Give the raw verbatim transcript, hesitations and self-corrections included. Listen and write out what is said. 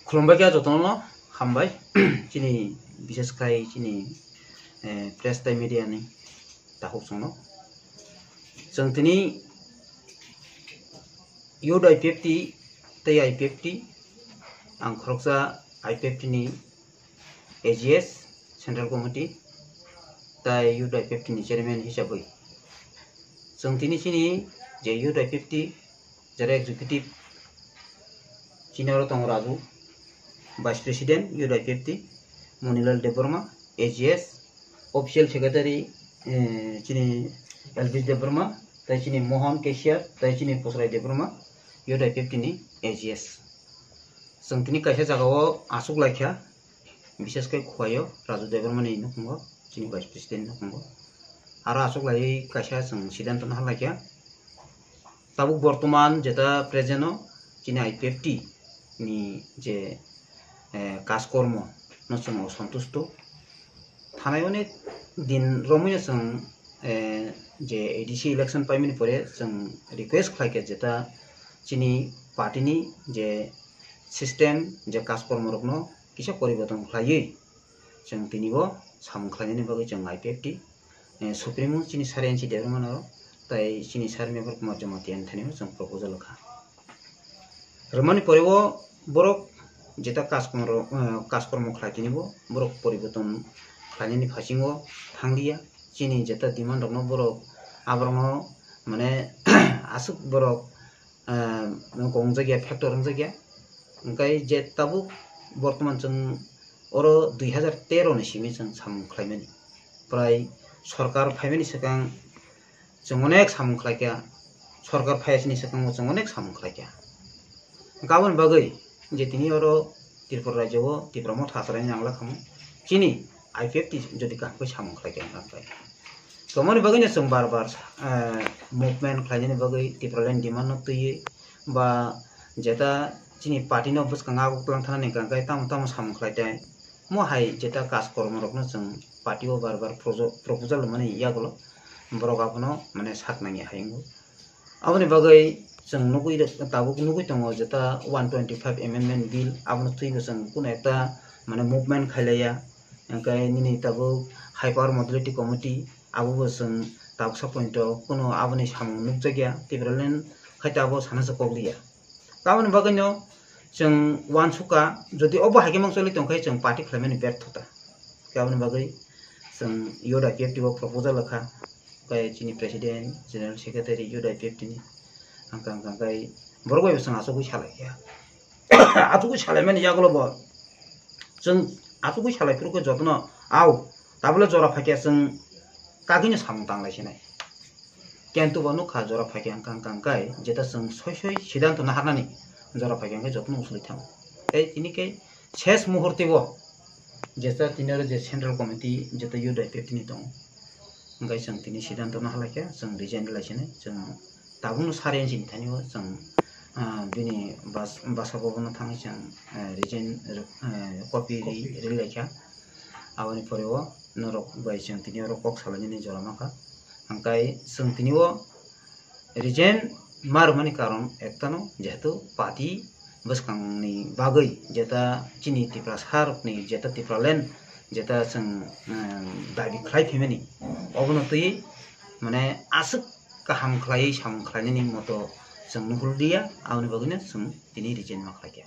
Khulumbai kha jotono, hambai. Chini, bises khai chini, eh, press tei media ni takhuk chwngno. Chwng tini Youth I P F T tei I P F T, ang khoroksa I P F T ni A G S, Central Committee, tei Youth I P F T ni chairman hisabwi. Chwng tini chini je Youth I P F T, jera executive, chini oro tongo Raju, Vice President, Youth I P F T, Monilal Debbarma, A G S, Official Secretary, eh, chini Elvis Debbarma, tei chini Mohan Cashier, tei chini Pusrai Debbarma, Youth I P F T ni A G S. Chwng tini kaisa jagao achuk laikha, bises khe Khowai o Raju Debbarma ni nukhungo, chini Vice President ni nukhungo. Aro achuk laiwi kaisa chwng siddhanto no halaikha. Tabuk bortoman jeta present o chini I P F T ni je, eh, kajkormo no chwng osontusto. Thanai onek din romwi no chwng, eh, je A D C election paimani pore chwng request khlaikha jeta chini party ni je system, je kajkormo rokno kisa poriborton khlaiwi chwng tini bo samung khlainani bagwi chwng I P F T, eh, Supremo chini Sir N C Debbarma no tei chini Sir Mevar Kumar Jamatia ni thani bo chwng proposal kha. Rwmani pore o borok jeta kajkormo, eh, kajkormo khlai tini bo borok poriborton khlainani phasingo thanglia. Chini jeta demand rokno borok aborokno mane aswk borok, ah, kok wngjakya, factor wngjakya. Hwnkhe je tabuk bortoman chwng oro dui hazar tero ni simi chwng samung khlaimani. Prai sorkar phaimani swkang chwng onek samung khlaikha, sorkar phaiyasini swkango chwng onek samung khlaikha. Hwnkhe aboni bagwi je tini oro Tripura rajyo o Tipra Motha Acharaini nangla khamu, chini I P F T jodi kaham khe samung khlaikha hwnkhe. Tomoni bagwino chwng bar bar, eh, movement khlainani bagwi Tipraland demand no twiwi ba jeta chini party no bwskango aguk twlang thanani hwnkha hwnkhe tamo tamo samung khlai tai. Mo hai jeta kajkormo rokno chwng party o bar bar projo-, proposal rwmani yagulo borok abono mane sak nangya hai wngo. Aboni bagwi chwng nugwi rw-, tabuk nugwi tongo jeta one twenty five amendment bill abono twibo chwng kunu ekta mane movement khailaiya. Hwnkhe nini tabuk High Power Modality Committee, abo bo chwng tabuksa point o kunu aboni samung nukjakya, Tipraland khai ta abo sana se kok liya. Aboni bagwino chwng uansukha, jodi obo hai khe mang choli tongkhe chwng party khlaimani berthota. Aboni bagwi chwng Youth I P F T o proposal kha, khe chini President, General Secretary, Youth I P F T ni, ang kang kang khai borok bai bo chwng achugwi salaikha. Achugwi salaimani yagulo bo chwng achugwi salai phuru khe jotono, au, tabole jora phaikha chwng kagwino samung tanglai sinai. Kintu bo nukha jora phaikha ang kang kang khai jeta chwng soi soi siddhanto naharnani jora phaikha hwnkhe jotono usuli thango. Tei tini khe ses muhurte bo jeta tini oro je Central Committee jeta Youth I P F T ni tongo. Hwnkhe chwng tini siddhanto nahalaikha chwng resign lai sinai chwng. Tabukno sari inchini thani o chwng, ah, bini bas-, basa bobono thangwi chwng, eh, resign rw-, eh, copy ri-, ri laikha. Aboni pore o norok bai chwng tini oro kok salainani jora mankha. Hwnkhe chwng tini o resign ma rwmani karon ektano, jehetu party bwskangni bagwi jeta chini Tiprasa rokni jeta Tipraland jeta chwng, eh, dabi khlai phaimani, obono twi mane aswk kaham khlaiwi samung khlainani moto chwng nuhulliya, aboni bagwino chwng tini resign ma khlaikha.